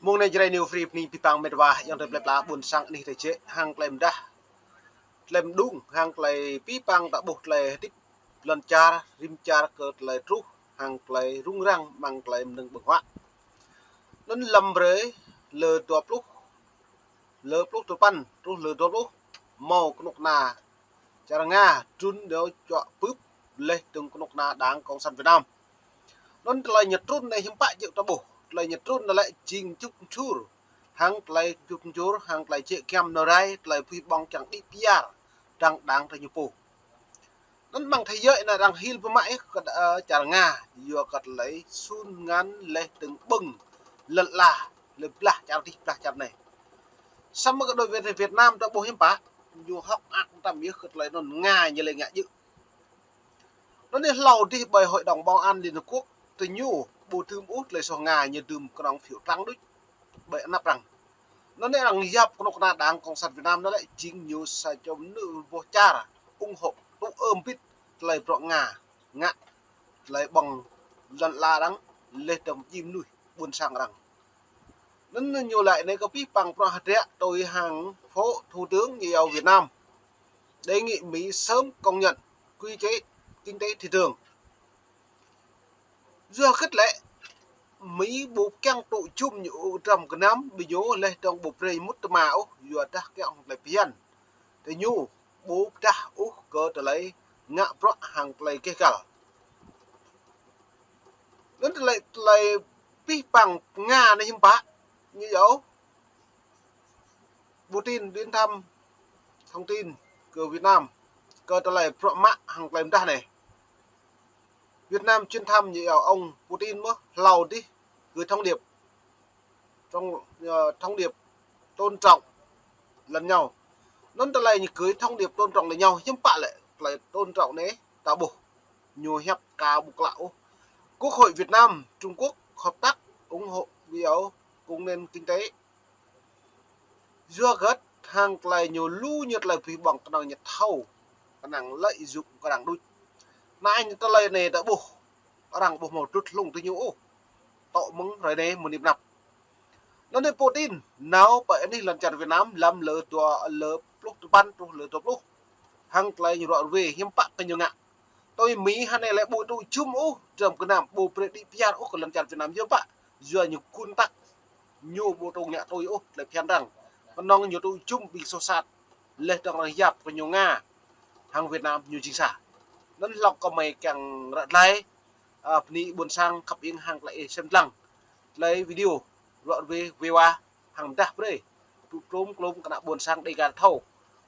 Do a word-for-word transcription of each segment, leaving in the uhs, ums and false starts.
Mông anai Jrai New Free bơni abih bang met wa ayŏng adơi plơi pla ƀôn sang anih tơčĕ hăng tơlơi mơdah, tơlơi mơđung, hăng tơlơi abih bang ta ƀuh tơlơi hơdip lŏn čar, rĭm čar kơ tơlơi truh, hăng tơlơi rŭng răng, amăng tơlơi mơnơ̆ng ƀơ̆ng huă. Anŭn lăm hrơi lơ dua pluh, lơ pluh tơpăn truh lơ dua pluh, hmâo kơnuk kơna čar Nga trŭn dŏ čuă bưp laih dơ̆ng kơnuk kơna Đảng Cộng sản Việt Nam. Anŭn tơlơi ñu trŭn anai hiư̆m pă či ta ƀuh, tơlơi ñu trŭn anai lĕ jing čŭk čur, hăng tơlơi čŭk čur, hăng tơlơi jĕ giăm nao rai, tơlơi abih bang kiăng đĭ kyar, dăng dăng tơ ñu pô. Anŭn amăng thế giới anai arăng hil biă mă ih kơ, ơ, čar Nga, yua kơ tơlơi sun ngăn laih dơ̆ng ƀơ̆ng lŏn ala, laih blah čar adih blah čar anai. Samơ̆ kơ đối với Việt Nam ta ƀuh hiư̆m pă, ñu hơ̆k mơak tơm yơh kơ tơlơi anŭn Nga ñu lĕ ngă djơ̆. Anŭn anai hlâo adih ƀơi Hội đồng Bảo an Liên Hợp Quốc, tơ ñu ƀu dưm ôh tơlơi soh Nga, ñu dưm kơnơ̆ng phiếu trắng đôč ƀơi anăp arăng. Anŭn anai arăng yap kơnuk kơna Đảng Cộng sản Việt Nam anŭn lĕ jing ñu sa čô mơnuih boh čar ủng hộ tŭ ơm bit tơlơi bruă Nga ngă, tơlơi ƀơ̆ng lŏn ala arăng, laih dơ̆ng jing mơnuih ƀôn sang arăng. Anŭn ñu laĭ anai kơ abih bang bruă hơdră tui hăng Phó Thủ tướng ñu iâu Việt Nam đề nghị Mỹ sớm công nhận quy chế kinh tế thị trường. Yua hơget lĕ Mỹ ƀu kiăng tŭ jum ñu ôh dram gơnam ƀing ñu laih dơ̆ng ƀu brơi mŭt tơma ôh, yua dah kiăng hăng tơlơi phiăn. Tơ ñu ƀu pơdah ôh kơ tơlơi ngă bruă hăng tơlơi gêh gal. Anŭn tơlơi, tơlơi abih bang Nga anai hiư̆m pă, ñu iâu Putin đến thăm, thông tin kơ Việt Nam, kơ tơlơi bruă mă hăng tơlơi mơdah anai. Việt Nam chuyến thăm, ñu iâu ông Putin mơ̆ hlâo adih gửi thông điệp, trong, ờ, thông điệp tôn trọng lẫn nhau. Anŭn tơlơi ñu gửi thông điệp tôn trọng lẫn nhau hiư̆m pă lĕ, tơlơi tôn trọng anai ta ƀuh ñu hiăp ka ƀu klă ôh. Quốc hội Việt Nam, Trung Quốc hợp tác ủng hộ, ñu iâu cùng nền kinh tế. Yua hơget hăng tơlơi ñu lu ñu tơlơi abih bang kơnơ̆ng ñu thâo, kơnơ̆ng lợi dụng kơnơ̆ng đôč. Anai ñu tơlơi anai ta ƀuh, arăng ƀu hmâo trŭt hlung tơ ñu ôh. Tŏ mơ̆ng hrơi anai mơ̆ng anăp. Anŭn anai Putin nao pơ anih lŏn čar Việt Nam lăm lơ dua, lơ pluh tơpăn truh lơ dua pluh. Hăng tơlơi ñu ruă ruê hiư̆m pă kơ ñu ngă. Tui Mỹ hơnai lĕ ƀu tŭ jum ôh dram gơnam, ƀu brơi đĭ kyar ôh kơ lŏn čar Việt Nam, yua pă, yua ñu gun tăk, ñu ƀu tŭ ngă tui ôh tơlơi phiăn arăng. Kơnơ̆ng ñu tŭ jum ƀing soh sat, laih dơ̆ng arăng yap kơ ñu Nga hăng Việt Nam ñu jing sa. Anŭn hlâo kơ mơi kiăng ră glai, ơ, bơni ƀôn sang khăp iêng hăng tơlơi ih sem lăng tơlơi video ruă ruê wai wa hăng mơdah brơi tŭ trôm klôm kơnă ƀôn sang Đêga thâo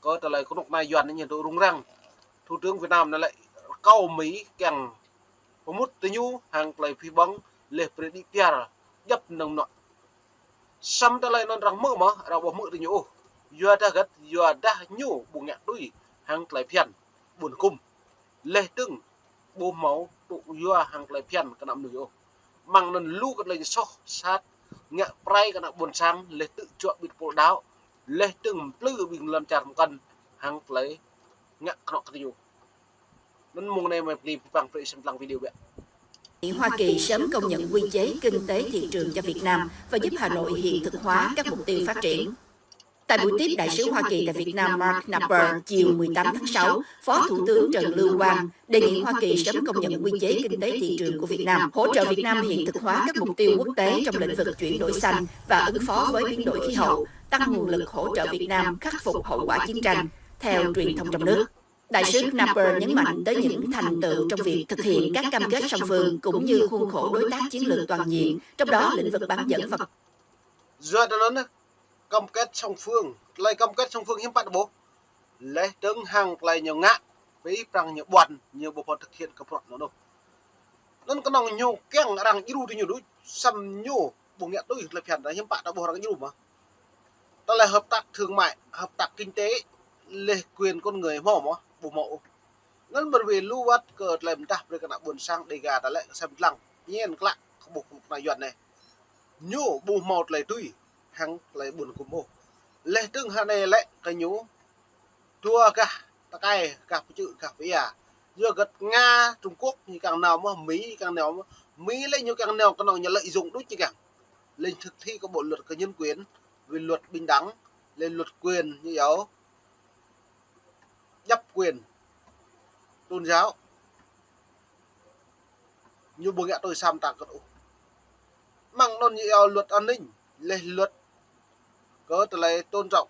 kơ tơlơi kơnuk kơna Yuan ñu dŏ rŭng răng. Thủ tướng Việt Nam anai lĕ rơkâo Mỹ kiăng pơmŭt tơ ñu hăng tơlơi abih bang laih brơi đĭ kyar djŏp mơnơ̆ng mơnuă. Samơ̆ tơlơi anŭn arăng hmư̆ mơ̆, arăng ƀu hmư̆ tơ ñu ôh. Yua dah hơget, yua dah ñu ƀu ngă tui hăng tơlơi phiăn ƀun hơkŭm. Laih dơ̆ng ƀu hmâo tŭ yua hăng tơlơi phiăn kơnă mơnuih ôh. Amăng anŭn lu kơ tơlơi soh sat, ngă prai kơnă ƀôn sang, laih tŭ čuă ƀit pôl đaŏ, laih dơ̆ng mplư ƀing lŏn čar mơkăn hăng tơlơi ngă kơnŏ kơ tơ ñu. Anŭn mông anai mơi bơni abih bang brơi sem lăng video biă. Hoa Kỳ sớm công nhận quy chế kinh tế thị trường cho Việt Nam và giúp Hà Nội hiện thực hóa các mục tiêu phát triển. Tại buổi tiếp, Đại sứ Hoa Kỳ tại Việt Nam Mark Knapper chiều mười tám tháng sáu, Phó Thủ tướng Trần Lưu Quang đề nghị Hoa Kỳ sớm công nhận quy chế kinh tế thị trường của Việt Nam, hỗ trợ Việt Nam hiện thực hóa các mục tiêu quốc tế trong lĩnh vực chuyển đổi xanh và ứng phó với biến đổi khí hậu, tăng nguồn lực hỗ trợ Việt Nam khắc phục hậu quả chiến tranh, theo truyền thông trong nước. Đại sứ Knapper nhấn mạnh tới những thành tựu trong việc thực hiện các cam kết song phương cũng như khuôn khổ đối tác chiến lược toàn diện, trong đó lĩnh vực bán dẫn và Yua dah anŭn anai, cam kết song phương, tơlơi cam kết song phương hiư̆m pă ta ƀuh. Laih dơ̆ng hăng tơlơi ñu ngă, ƀơi prăng ñu ƀuăn, ñu ƀu pơ̆n thực hiện kơ bruă anŭn ôh. Anŭn kơnơ̆ng ñu kiăng arăng djru tơ ñu đôč, samơ̆ ñu ƀu ngă tui tơlơi phiăn arăng, hiư̆m pă ta ƀuh arăng djru mơ̆. Tơlơi hợp tác thương mại, hợp tác kinh tế, laih quyền con người hmâo mơ̆, ƀu hmâo ôh. Anŭn mơ̆ wai lu wơ̆t kơ tơlơi mơdah brơi kơnă ƀôn sang Đêga ta lĕ sem lăng, ñen klă kơ ƀuh kơnuk kơna Yuan anai. Ñu ƀu hmâo tơlơi tui hăng tơlơi ƀun hơkŭm ôh. Laih dơ̆ng hơnai lĕ kơ ñu dua gah tơkai, gah pơčư̆, gah pơia. Yua hơget Nga, Trung Quốc ñu kiăng nao mơ̆, Mỹ kiăng nao mơ̆. Mỹ lĕ ñu kiăng nao kơnơ̆ng ñu lợi dụng đôč ñu kiăng. lên thực thi kơ bộ luật kơ nhân quyền, với luật bình đẳng, lên luật quyền ñu yơh, djăp quyền tôn giáo. Ñu ƀu ngă tui sa mta kơ ôh. Mơ̆ng anŭn ñu yơh luật an ninh, leh luật kơ tơlơi tôn trọng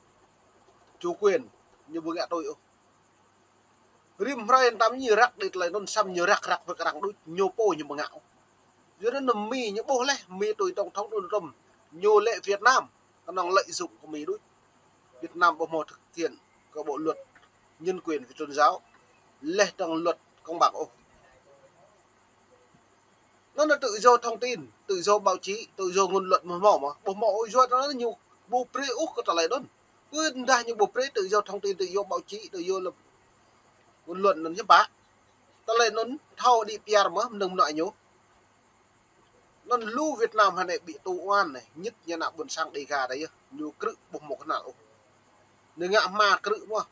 chủ quyền, ñu ƀu ngă tui ôh. Rĭm hrơi tăm ñu răk đĭ tơlơi anŭn, săm ñu răk răk wơ̆t arăng đôč, ñu pô ñu ƀu ngă ôh. Yua anŭn Mi ñu ƀuh leh, Mi tui tổng thống Donald Trump, ñu lĕ Việt Nam kơnơ̆ng lợi dụng kơ Mi đôč. Việt Nam ƀu hmâo thực hiện kơ bộ luật nhân quyền về tôn giáo, leh dơ̆ng luật công bằng ôh. Anŭn là tự do thông tin, tự do báo chí, tự do ngôn luận ƀu hmâo mơ̆, ƀu hmâo ôh, yua anŭn ñu ƀu brơi ôh kơ tơlơi anŭn. Pơ dah ñu ƀu brơi tự do thông tin, tự do báo chí, tự do lập ngôn luận anŭn hiư̆m pă. Tơlơi anŭn thâo đĭ piar mơ̆ mơnơ̆ng mơnuă ñu. Anŭn lu Việt Nam hơnai ƀu tŭ oan anai, ñit ñu ană ƀôn sang Đêga đa yơh, ñu krư̆ ƀu hmâo kơnăl ôh. Ñu ngă hma krư̆ mơ̆.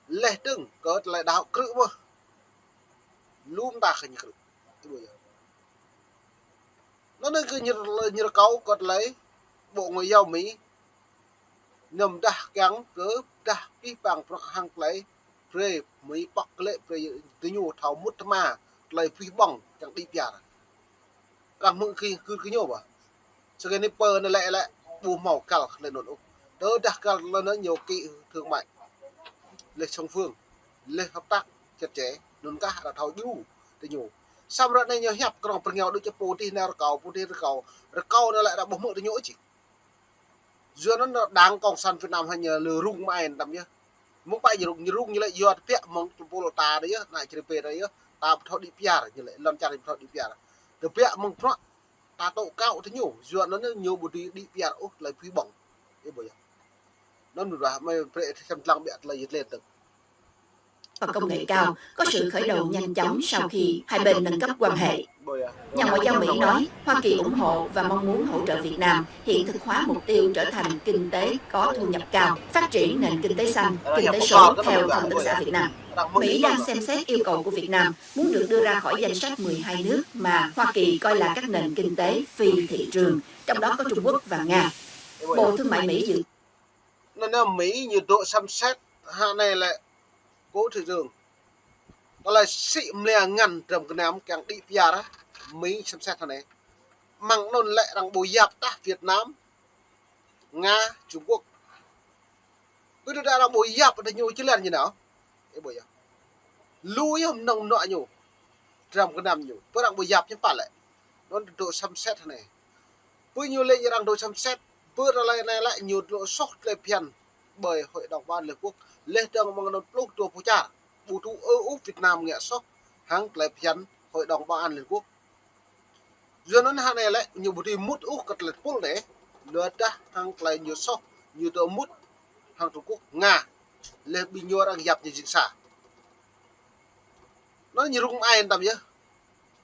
Leh dơ̆ng kơ tơlơi đaŏ krư̆ mơ̆. Lu mta kơ ñu krư̆. Ih ƀuh yơh. Anŭn kơ ñu, ñu rơkâo kơ tơlơi Bộ Ngoại giao Mi, ñu pơdah kiăng kơ pơdah pih pang prŏng hăng tơlơi brơi Mi pŏk klĕ brơi tơ ñu thâo mŭt tơma tơlơi pih ƀơ̆ng kiăng đĭ piar. Arăng hmư̆ kơ, kơ, kơ ñu ƀă. Sơ kơ ñu pơ ñu lĕ lĕ ƀu hmâo găl tơlơi anŭn ôh. Tơdah găl tơlơi anŭn ñu ký thương mại, leh song phương, leh hợp tác chặt chẽ, anŭn kah arăng thâo djru tơ ñu. Samơ̆ ră anai ñu hiăp kơnơ̆ng pơrơngiao đôč, pô dih nao rơkâo, pô dih rơkâo, rơkâo ñu lĕ arăng ƀu hmư̆ tơ ñu ôh či. Yua anŭn đảng Cộng sản Việt Nam hơnai lĕ rŭng mă anŭn tăm yơh. Mơ̆ng pă ñu rŭng, ñu rŭng ñu lĕ yua tơbiă mơ̆ng tơpul ta đa yơh, ană čri pê đa yơh, ta ƀu thâo đĭ piar, ñu lĕ lŏn čar ƀu thâo đĭ piar. Tơbiă mơ̆ng prŏng ta tŭ kâo tơ ñu, yua anŭn ñu ƀu dưi đĭ piar ôh tơlơi pih ƀơ̆ng. Ih ƀuh yơh. Anŭn ƀu dah mơi brơi sem lăng ƀiă tơlơi yơh lĕ tơ̆ng. Và công nghệ cao có sự khởi đầu nhanh chóng sau khi hai bên nâng cấp quan hệ. Nhà ngoại giao Mỹ nói Hoa Kỳ ủng hộ và mong muốn hỗ trợ Việt Nam hiện thực hóa mục tiêu trở thành kinh tế có thu nhập cao, phát triển nền kinh tế xanh, kinh tế số theo thông tấn xã Việt Nam. Mỹ đang xem xét yêu cầu của Việt Nam muốn được đưa ra khỏi danh sách mười hai nước mà Hoa Kỳ coi là các nền kinh tế phi thị trường, trong đó có Trung Quốc và Nga. Bộ Thương mại Mỹ dự Anŭn Mi ñu dŏ xem xét hơnai lĕ kơ thị trường. Tơlơi sĭ mlĕ ngăn dram gơnam kiăng đĭ piar, Mi xem xét hơnai. Mơ̆ng anŭn lĕ arăng ƀu yap tah Việt Nam, Nga, Trung Quốc. Ƀu dah arăng ƀu yap tơ ñu či lĕ ñu nao. Ih ƀuh yơh. Lu yơh mơnơ̆ng mơnuă ñu. Dram gơnam ñu. Pơ arăng ƀu yap ñu pă lĕ. Anŭn dŏ xem xét hơnai. Pơ ñu lĕ arăng dŏ xem xét. Pơ tơlơi anai lĕ ñu dŏ soh tơlơi phiăn ƀơi Hội đồng Bảo an Liên Hợp Quốc. Leh dơ̆ng mơ̆ng anŭn pluh dua pluh čar. Ƀu tŭ ơ ôh Việt Nam ngă soh hăng tơlơi phiăn Hội đồng Bảo an Liên Hợp Quốc. Yua anŭn hơnai lĕ ñu ƀu dưi mŭt ôh kơ tơlơi tơpul anai. Lŏn dah hăng tơlơi ñu soh, ñu dŏ mŭt hăng Trung Quốc, Nga. Leh ƀing ñu arăng yap ñu jing sa. Anŭn ñu rŭng mă anŭn tăm yơh.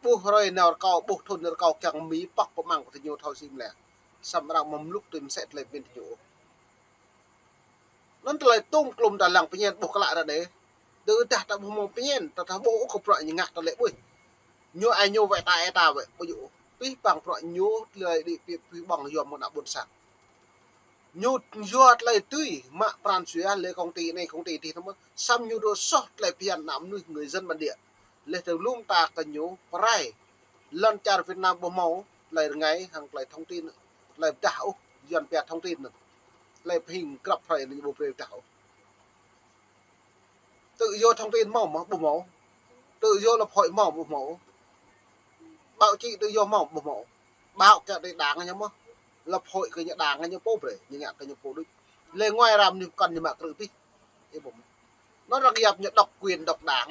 Ƀuh hrơi nao rơkâo, ƀuh thŭn nao rơkâo kiăng Mi pŏk pơmăng kơ tơ ñu thâo sĭ mlĕ. Samơ̆ arăng mơ̆m lŭk tui mơsĕ tơlơi pơmĭn tơ ñu ôh. Anŭn tơlơi tŭm klŭm ta lăng pơñen ƀuh klă ră anai. Tơdah ta ƀu hmâo pơñen, ta, ta ƀuh ôh kơ prăk ñu ngă tơlơi ƀuh. Ñu ai ñu wơ̆t ta ai ta wơ̆t, ƀu djơ̆ ôh. Pih pang prăk ñu tơlơi đĭ pih, pih ƀơ̆ng yua mơ̆ng ană ƀôn sang. Ñu yua tơlơi tui mă pran jua lĕ công ty anai công ty dih tơmơ̆n. Săm ñu dŏ soh tơlơi phiăn ană mơnuih người dân bản địa. Leh dơ̆ng lŏm ta kơ ñu pơrai. Lŏn čar Việt Nam ƀu hmâo tơlơi rơngai hăng tơlơi thông tin, tơlơi pơdah ôh, Yuan pia thông tin anŭn. Tơlơi pơhing grăp hrơi anŭn ƀu brơi pơdah ôh. Tự do thông tin hmâo mơ̆ ƀu hmâo. Tự do lập hội hmâo ƀu hmâo. Báo chí tự do hmâo ƀu hmâo. Báo kơ đảng ñu mơ̆. Lập hội kơ ñu đảng ñu pô brơi, ñu ngă kơ ñu pô đôč. Lĕ ngoài ra ñu kăn ñu mă krư̆ pih. Ih ƀuh mơ̆. Anŭn arăng yap ñu độc quyền độc đảng.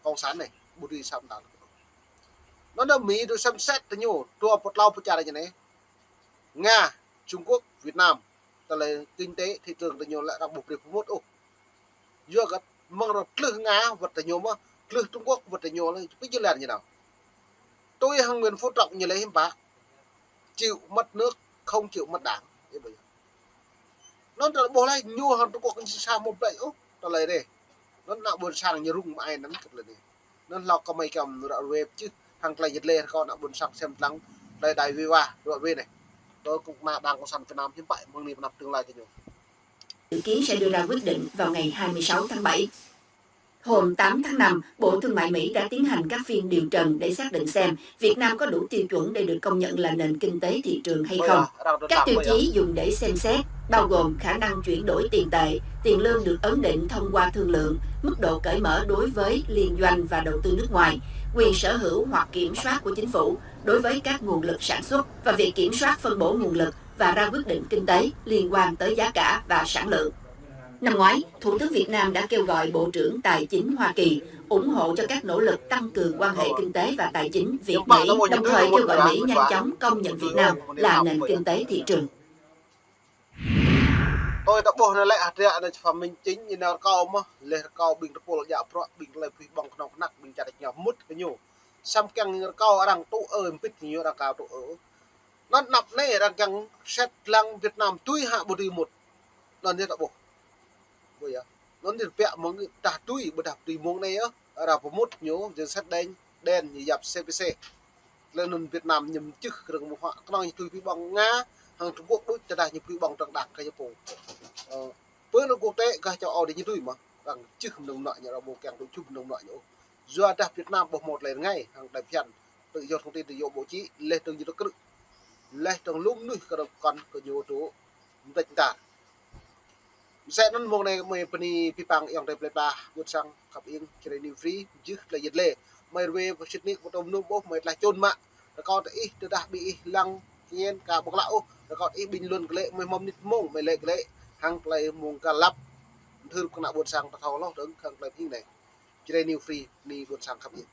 Cộng sản anai, ƀu dưi săm đảng. Anŭn anai Mi dŏ xem xét tơ ñu, dua pluh klâo pluh čar ñu anai. Nga, Trung Quốc, Việt Nam, tơlơi kinh tế thị trường tơ ñu lĕ arăng ƀu brơi pơmŭt ôh. Yua kơ mơ̆ng arăng tlưh Nga wơ̆t tơ ñu mơ̆, tlưh Trung Quốc wơ̆t tơ ñu lĕ, ƀu djơ̆ lĕ ñu nao. Tui hăng Nguyễn Phú Trọng ñu lĕ hiư̆m pă. Chịu mất nước, không chịu mất đảng. Ih ƀuh yơh. Anŭn tơlơi ƀuh lĕ ñu hăng Trung Quốc ñu sa mơ̆ blĕ ôh, tơlơi anai. Anŭn ană ƀôn sang ñu rŭng mă anŭn kơ tơlơi anai. Anŭn hlâo kơ mơi kiăng ră ruai pơčih hăng tơlơi yơh lĕ kơ ană ƀôn sang sem lăng tơlơi đai wê wa ră ruai anai. Tơ kơnuk kơna Đảng Cộng sản Việt Nam hiư̆m pă mơ̆ng anai pơ anăp tương lai kơ ñu. Dự kiến sẽ đưa ra quyết định vào ngày hai mươi sáu tháng bảy. Hôm tám tháng năm, Bộ Thương mại Mỹ đã tiến hành các phiên điều trần để xác định xem Việt Nam có đủ tiêu chuẩn để được công nhận là nền kinh tế thị trường hay không. Các tiêu chí dùng để xem xét bao gồm khả năng chuyển đổi tiền tệ, tiền lương được ấn định thông qua thương lượng, mức độ cởi mở đối với liên doanh và đầu tư nước ngoài, quyền sở hữu hoặc kiểm soát của chính phủ đối với các nguồn lực sản xuất và việc kiểm soát phân bổ nguồn lực và ra quyết định kinh tế liên quan tới giá cả và sản lượng. Năm ngoái, Thủ tướng Việt Nam đã kêu gọi Bộ trưởng Tài chính Hoa Kỳ ủng hộ cho các nỗ lực tăng cường quan hệ kinh tế và tài chính Việt Mỹ, đồng thời kêu gọi Mỹ nhanh chóng công nhận Việt Nam là nền kinh tế thị trường. Tui ta ƀuh anai lĕ hơdră anai Phạm Minh Chính, ñu nao rơkâo mơ̆n, leh rơkâo ƀing tơpul djă bruă, ƀing tơlơi pơhiăp ƀơ̆ng kơnong kơnăk, ƀing čar tač ñu mŭt kơ ñu. Samơ̆ kiăng rơkâo arăng tŭ ơ, hơbĭt ñu arăng ka tŭ ơ. Anŭn anăp anai arăng kiăng sĕt lăng Việt Nam tui hă ƀu dưi mŭt. Anŭn yơh ta ƀuh. Ƀu yơh. Anŭn yơh biă mơ̆ng tah tui ƀôdah tui mơ̆ng anai yơh. Arăng pơmŭt ñu, jing sĕt đen, đen ñu yap sĕt pê sĕt. Tơlơi anŭn Việt Nam ñu mơčưh kơ rơ̆ng mơ̆ng huă, kơnơ̆ng ñu tui pơhiăp ƀơ̆ng Nga, hăng Trung Quốc đôč tơdah ñu pơhiăp ƀơ̆ng trăng đak kơ ñu pô. Ơ, pơ anŭn quốc tế kơ châu Âu đĭ ñu tui mơ̆n, arăng čưh mơnơ̆ng mơnuă ñu, arăng ƀu kiăng tŭ čưh mơnơ̆ng mơnuă ñu. Yua dah Việt Nam ƀu hmâo tơlơi rơngai, hăng tơlơi phiăn, tự do thông tin, tự do báo chí, leh dơ̆ng ñu tơkrư̆. Leh dơ̆ng lŏm mơnuih kơ rơ̆ng kŏn kơ ñu tŭ mơdĕč mơtar. Mơsĕ anŭn mơ̆ng anai mơi bơni pơpăng ayŏng adơi plơi pla ƀuôn sang khăp ing Jrai New Free, jưh tơlơi yet lĕ. Mơi rơwe pơsĭt nik pơtô mơnŭm ƀuh mơi tơlơi čun mă. Rơkâo tơ ih tơdah ƀing ih lăng kơ ñen ka ƀơ̆ng lă ôh. Rơkâo tơ ih ƀing lŏn kơ lĕ mơi hmâo mơnit mơ̆ng mơi lĕ kơ lĕ hăng tơlơi mơ̆ng ka lăp. Mơthưr kơnă ƀuôn sang ta thâo hloh dơ̆ng hăng tơlơi ing anai. Jrai New Free, bơni ƀuôn sang khăp ing.